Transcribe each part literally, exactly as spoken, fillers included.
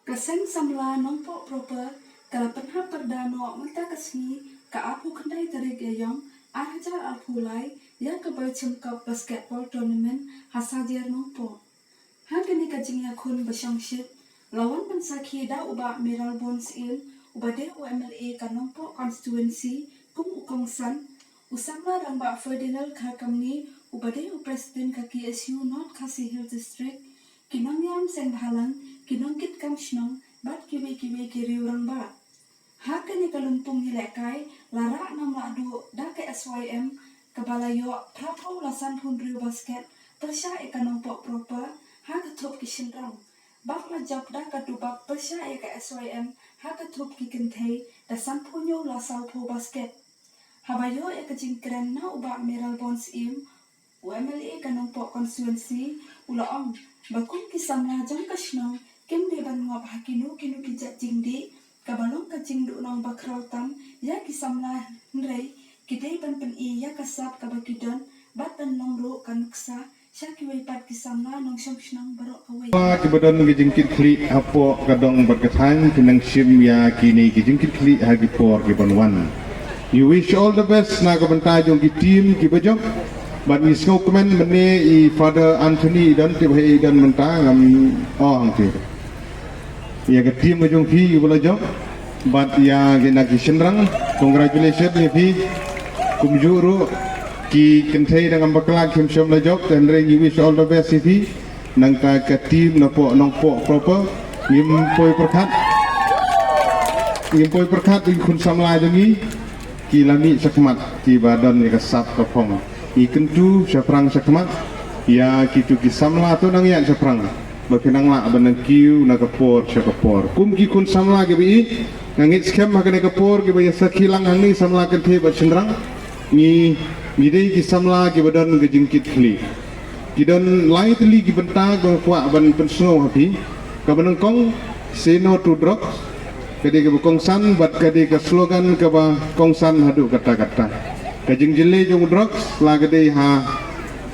Ka Seng Samla Nongpoh Proper ka la pynhap pyrda noh mynta ka sngi ka arphew khyndai tarik Ïaïong ar hajar arphew lai ïa ka Baichemkop Basketball Tournament ha Sajer Nongpoh. Ha kane ka jingïakhun ba shongshit la wan ban sakhi da u Bah Mayralborn Syiem uba dei u M L A ka Nongpoh Constituency kum u kongsan, u samla rangbah Ferdinand Kharkamni uba dei u President ka K S U North Khasi Hills District, ki nongïalam seng bhalang, ki nongkitkam shnong bad kiwei kiwei ki riew rangbah. Ha kane ka lympung ïalehkai la rah nam la duh da ka S Y M kaba la ïoh phra phew la san phew hynriew basket pyrshah ïa ka Nongpoh Proper ha ka thup ki shynrang. Bad la jop da ka dubak pyrshah ïa ka S Y M ha ka thup ki kynthei da san phew hynñiew la saw phew basket. Haba ïoh ïa ka jingkren na u Bah Mayralborn Syiem, u M L A ka Nongpoh Constituency, u la ong ba kum ki samla jong ka shnong kim dei ban ngop ha kino kino ki jait jingdih kaba long ka jingduhnong ba khraw tam ïa ki samla, hynrei ki dei ban pyni ïa ka sap kaba ki don bad ban long ruh ka nuksa sha kiwei pat ki samla nongshong shnong baroh kawei. Ba kiba don ki jingkitkhlieh hapoh ka dong bad ka thaiñ ki nang shim ïa kine ki jingkitkhlieh ha ki por kiban wan. Ngi wish all the best na ka bynta jong ki team kiba jop. Bad ngi sngewkmen mynne i Father Anthony i don, tip hi i don mynta, ngam ong hangtei. Ïa ka team ka jong phi kiba la jop bad ïa kine ki shynrang, congratulations ïa phi. Kumjuh ruh ki kynthei dang ym bakla kim shym la jop, te hynrei ngi wish all the best ïa phi. Nangta ka team napoh Nongpoh Proper, ngim poi pyrkhat, ngim poi pyrkhat ïa ki khun samla jong ngi. Ki la mih shakhmat kiba don ïa ka sap ka phong. Ngi kyntu shaphrang shakhmat ïa kitu ki samla, to nang ïaid shaphrang ba phin nang lah ban nang kiew na ka por sha ka por. Kum ki khun samla kiba ïeit, nga ngeit skhem ha kane ka por kiba ïa sakhi lang hangne, samla kynthei bad shynrang, ngi, ngi dei ki samla kiba don ka jingkitkhlieh. Ki don lai tylli ki bynta ba nga kwah ban pynsngew ha phi. Kaba nyngkong, say no to drugs. Ka dei kaba kongsan bad ka dei ka slogan kaba kongsan haduh katta katta. Ka jingjyllei jong u drugs la ka dei ha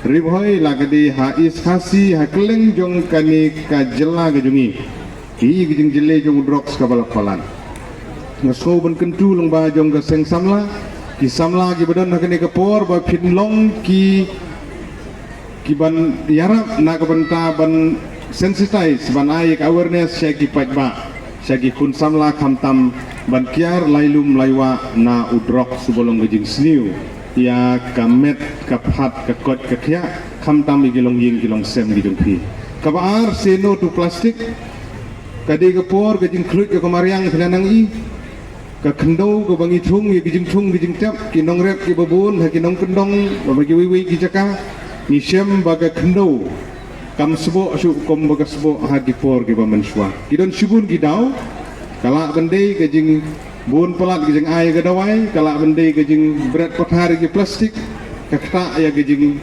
Ri Bhoi, la ka dei ha East Khasi, ha kylleng jong kane ka jylla ka jong ngi. Ki, ki jingjyllei jong u drugs kaba la palat. Nga sngew ban kyntu lyngba jong ka seng samla, ki samla kiba don ha kane ka por ba phin long ki, kiban ïarap na ka bynta ban sensitize, ban ai ka awareness sha ki paidbah, sha ki khun samla khamtam ban kiar lai lum lai wah na u drugs uba long ka jingsniew ïa ka met ka phad ka koit ka khiah, khamtam ïa ki longïing ki longsem ki jong phi. Kaba ar, say no to plastic. Ka dei ka por ka jingkhluit ka mariang phi la nang i. Ka khyndew kaba ngi thung ïa ki jingthung ki jingtep, ki nongrep kiba bun ha ki nongkyndong bad ha kiwei kiwei ki jaka, ngi shem ba ka khyndew kam sboh shuh kum ba ka sboh ha ki por kiba mynshuwa. Ki don shibun ki daw, ka lah ban dei ka jingbun palat ka jingai ka dawai, ka lah ban dei ka jingbret pathar ïa ki plastik, ka ktah ïa ka jing,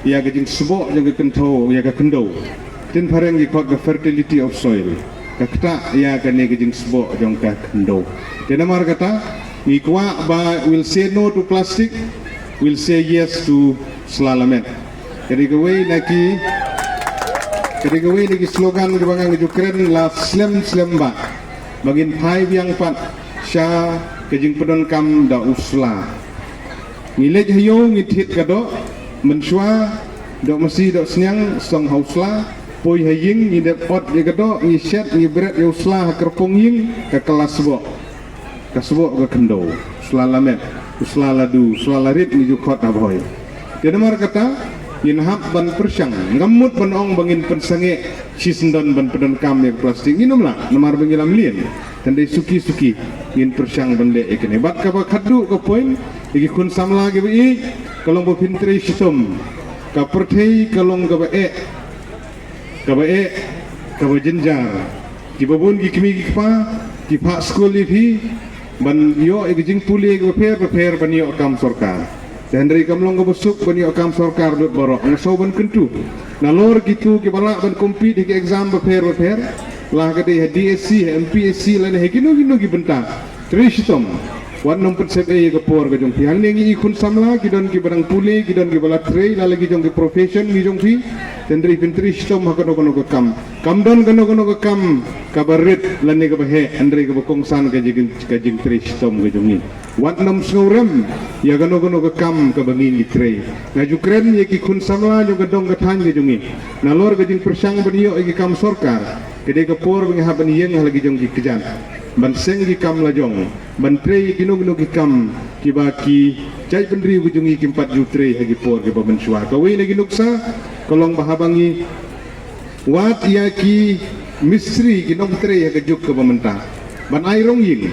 ïa ka jingsboh jong ka khyndew, ïa ka khyndew. Ktien phareng ki khot ka fertility of soil. Ka ktah ïa kane ka jingsboh jong ka khyndew. Te namar kata, ngi kwah ba we'll say no to plastic, we'll say yes to sla lamet. Ka dei kawei na ki, ka dei kawei na ki slogan kaba nga nga ju kren la slem slem ba, ba ngin phai biang pat sha ka jingpyndonkam da u sla. Ngi leit ha ïew ngi thied ka doh, mynshuwa, doh masi doh sniang, song ha u sla, poi ha ïing ngi dep ot ïa ka doh, ngi shet ngi bret ïa u sla ha kyrpong ïing, ka kylla sboh. Ka sboh ka khyndew, u sla lamet, u sla ladu, u sla larit ngi ju khot ha Bhoi. Te namar kata, ngin hap ban pyrshang, ngam mut ban ong ba ngin pynsangeh shisyndon ban pyndonkam ïa ka plastik, ngin ym lah, namar ba ngi la mlien. Tang dei suki suki ngin pyrshang ban leh ïa kane. Bad kaba khatduh ka point, ïa ki khun samla kiba ïeit, ka long ba phin trei shitom. Ka pyrthei ka long kaba eh, kaba eh, kaba jynjar. Kiba bun ki kmie ki kpa ki phah skul ïa phi ban ïoh ïa ki jingpule kiba pher bapher ban ïoh kam sorkar. Te hynrei kam long kaba suk ban ïoh kam sorkar lut baroh. Nga sngew ban kyntu, nalor kitu kiba lah ban compete ha ki exam bapher bapher, la ka dei ha D S C, ha M P S C lane ha kino kino ki bynta, trei shitom. Wat nym pynsep ei ïa ka por ka jong phi. Hangne ngi i khun samla, ki don kiba dang pule, ki don kiba la trei la la ki jong ki profession ki jong phi. Hynrei phin trei shitom ha kano kano ka kam. Kam don kano kano ka kam kaba rit lane kaba heh, hynrei kaba kongsan ka jing, ka jingtrei shitom ka jong ngi. Wat nym sngewrem ïa kano kano ka kam kaba ngi ngi trei. Nga ju kren ïa ki khun samla jong ka dong ka thaiñ ka jong ngi. Nalor ka jingpyrshang ban ïoh ïa ki kam sorkar, ka dei ka por ba ngi hap ban ïeng ha la ki jong ki kjat, ban seng ki kam la jong, ban trei ïa kino kino ki kam kiba ki jaitbynriew ki jong ngi kim pat ju trei ha ki por kiba mynshuwa. Kawei na ki nuksa ka long ba haba ngi wad ïa ki mistri, ki nongtrei ha ka juk kaba mynta, ban ai rong ïing,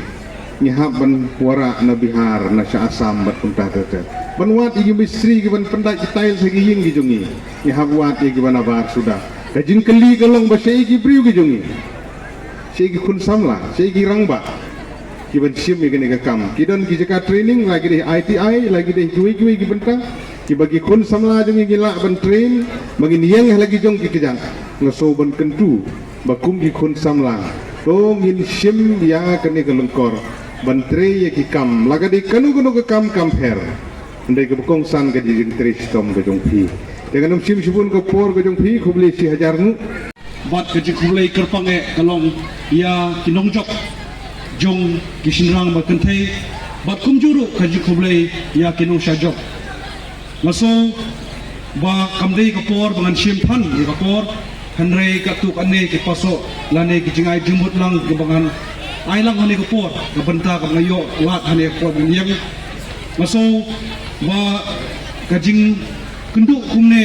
ngi hap ban wanrah na Bihar, na sha Assam bad kumta ter ter. Ban wad ïa ki mistri kiban pyndait ki tiles ha ki ïing ki jong ngi, ngi hap wad ïa kiba nabar suda. Ka jingkylli ka long ba shaei ki briew ki jong ngi, shaei ki khun samla, shaei ki rangbah kiban shim ïa kane ka kam. Ki don ki jaka training, la ki dei I T I, la ki dei kiwei kiwei ki bynta kiba ki khun samla jong ngi ki lah ban train ba ngin ïeng ha la ki jong ki kjat. Nga sngew ban kyntu ba kum ki khun samla, to ngin shim ïa kane ka lyngkor ban trei ïa ki kam, la ka dei kano kano ka kam kam pher. Hynrei kaba kongsan ka jingtrei shitom ka jong phi. Te ngan ym shim shibun ka por ka jong phi, khublei shi hajar nguh. Bad ka jingkhublei kyrpang eh ka long ïa ki nongjop jong ki shynrang bad kynthei, bad kumjuh ruh ka jingkhublei ïa ki nongshah jop. Nga sngew ba kam dei ka por ba ngan shim than ïa ka por, hynrei katto katne ki pasoh lane ki jingai jingmut lang kiba ngan ai lang ha kane ka por, ka bynta kaba nga ïoh lad ha kane ka por ban ïeng. Nga sngew ba ka jingkynduh kumne,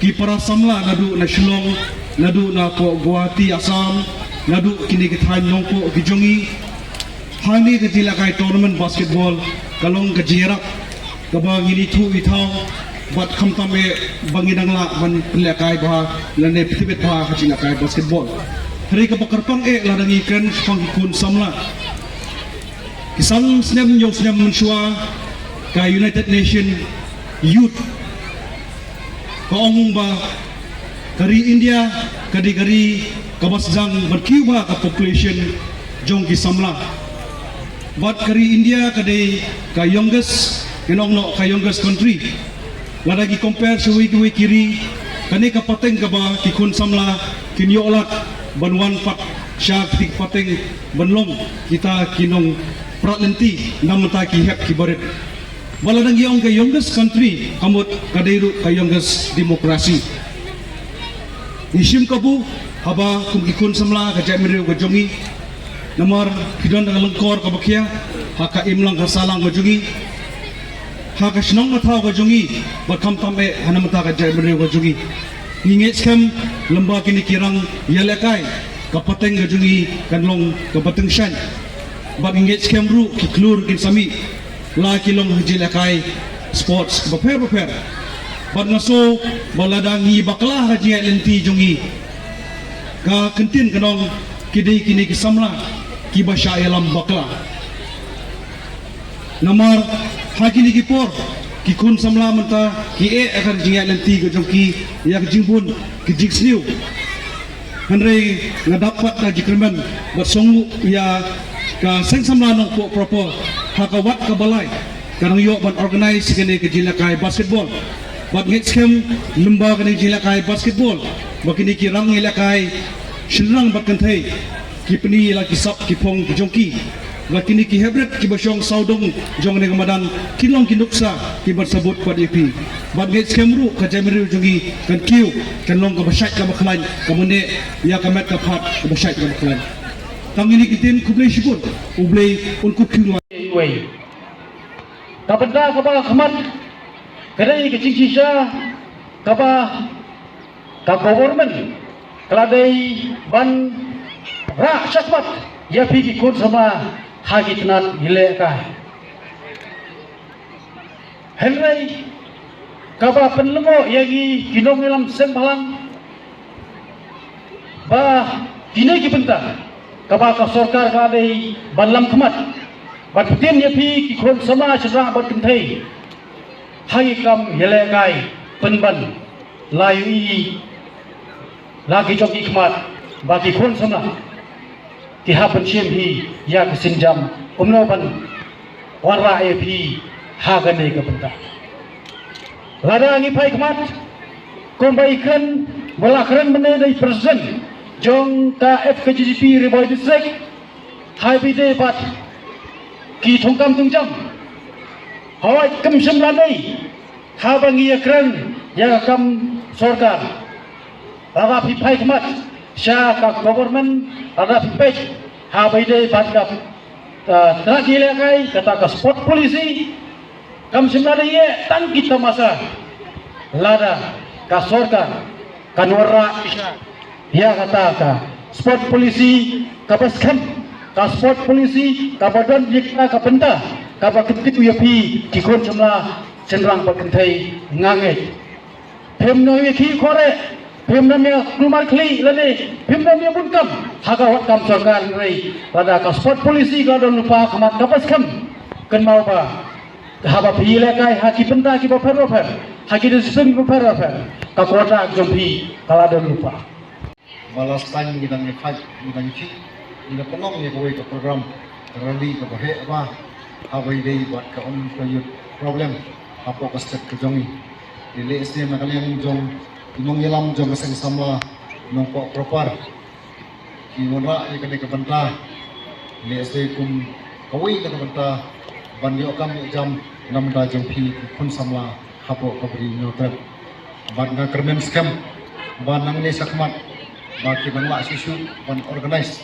ki para samla naduh na Shillong, naduh na poh Guwahati, Assam, naduh kine ki thaiñ nongpoh ki jong ngi, ha kane ka jingïalehkai tournament basketball ka long ka jingïarap kaba ngin ithuh ithaw, bad khamtam eh ba ngin nang lah ban pynlehkai bha lane pyntbit bha ha ka jingïalehkai basketball. Hynrei kaba kyrpang eh lada ngi kren shaphang ki khun samla, ki san snem hynñiew snem mynshuwa, ka United Nation Youth ka ong ba ka ri India ka dei ka ri kaba sdang bad kiew bha ka population jong ki samla. Bad ka ri India ka dei ka youngest, ngan ong noh ka youngest country. Lada ngi compare sha kiwei kiwei ki ri, kane ka pateng kaba ki khun samla kin ïoh lad ban wan pat sha kata ka pateng ban long kita ki nongprat lynti namar ki hep kiba rit. Ba lada ngi ong ka youngest country, ka mut ka dei ruh ka youngest democracy. Ngi shim kabu haba kum ki khun samla ka jaitbynriew ka jong ngi, namar ki don da ka lyngkor kaba khia ha ka imlang ka sahlang ka jong ngi, ha ka shnong ka thaw ka jong ngi, bad khamtam eh ha namar ka jaitbynriew ka jong ngi. Ngi ngeit skhem lem bad kine ki rang ïalehkai, ka pateng ka jong ngi kan long kaba tyngshaiñ. Bad ngi ngeit skhem ruh ki khlur kin sa mih la ki long ha jingïalehkai sports bapher bapher. Bad nga sngew ba lada ngi bakla ha ka jingïaid lynti jong ngi, ka ktien kan ong, ki dei kine ki samla kiba shah ïalam bakla. Namar ha kine ki por ki khun samla mynta ki eh ha ka jingïaid lynti ka jong ki ïa ka jingbun, ka jingsniew. Hynrei nga dap pat ka jingkyrmen bad sngewnguh ïa ka Seng Samla Nongpoh Proper, ha ka wat kaba lai ka nang ïoh ban organise kane ka jingïalehkai basketball. Bad ngeit skhem lem bad kane ka jingïalehkai basketball, ba kine ki rang ïalehkai shynrang bad kynthei ki pyni la ki sap ki phong ki jong ki. Ba kine ki heprit kiba shong sawdong jong kane ka madan kin long ki nuksa kiba sabut pat ïa phi. Bad ngeit skhem ruh ka jaitbynriew jong ngi kan kiew, kan long kaba shait kaba khlaiñ, kaba neh ïa ka met ka phad kaba shait kaba khlaiñ. Tang kine ki ktien, khublei shibun, U Blei un kyrkhu ïa phi. Ka bynta kaba khmat ka dei ka jingshisha kaba ka government ka la dei ban rah shakhmat ïa phi ki khun samla ha ki tnat ïalehkai. Hynrei kaba pynlyngngoh ïa ngi ki nongïalam seng bhalang, ba kine ki bynta kaba ka sorkar ka dei ban lam khmat, ban pyntip ïa phi ki khun samla shynrang bad kynthei ha ki kam ïalehkai, pynban la ïohi la ki jong ki khmat ba ki khun samla ki hap ban shim hi ïa ka sienjam kumno ban wanrah ïa phi ha kane ka bynta. Lada ngi phai khmat, Kumba i kren, ba la kren mynne da i president jong ka F K J G P Ri Bhoi District, ha ba ïadei bad ki thungkam thungjam. Hawai, kam shym la dei haba ngi ïakren ïa ka kam sorkar, lada phi phai khmat sha ka government, lada phi peit ha ba ïadei bad ka, uh, tnat ïalehkai, kata ka sport policy, kam shym la dei ïa tang ki tamasa. Lada ka sorkar kan wanrah ïa kata ka sport policy kaba skhem, ka sport policy kaba don ïa kata ka bynta kaba kyntiew ïa phi ki khun samla shynrang bad kynthei, nga ngeit. Phim nang ïa ki khore, phim nang ïa kulmar khlieh lane phim nang ïa bun kam ha ka wat kam sorkar, hynrei lada ka sport policy ka la don lypa ha khmat kaba skhem, kynmaw ba haba phi ïalehkai ha ki bynta kiba pher ba pher, ha ki discipline kiba pher ba pher, ka quota jong phi ka la don lypa. Ba la sdang ngi dang ïa fight, ngi dang ïa fight, ngi dang pynlong ïa kawei ka program, ka rally kaba heh bha, ha ba ïadei bad ka Ummulpa Youth Problem hapoh ka state ka jong ngi. Te lehse na ka liang jong ki nongïalam jong ka seng samla Nongpoh proper, ki wanrah ïa kane ka bynta, lehse kum kawei na ka bynta ban ïoh kam ïoh jam na ka bynta jong phi ki khun samla hapoh ka Bri Hynñiewtrep. Bad nga kyrmen skhem ba nangne shakhmat ba ki dang lah shuh shuh ban organise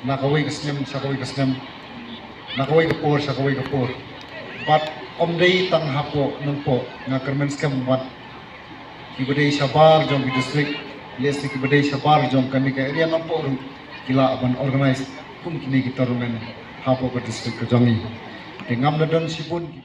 na kawei ka snem sha kawei ka snem, na kawei ka por sha kawei ka por. Bad ym dei tang hapoh Nongpoh, nga kyrmen skhem bad kiba dei shabar jong ki district, lehse kiba dei shabar jong kane ka area Nongpoh ruh ki lah ban organise kum kine ki tournament hapoh ka district ka jong ngi. Te ngam da don shibun ki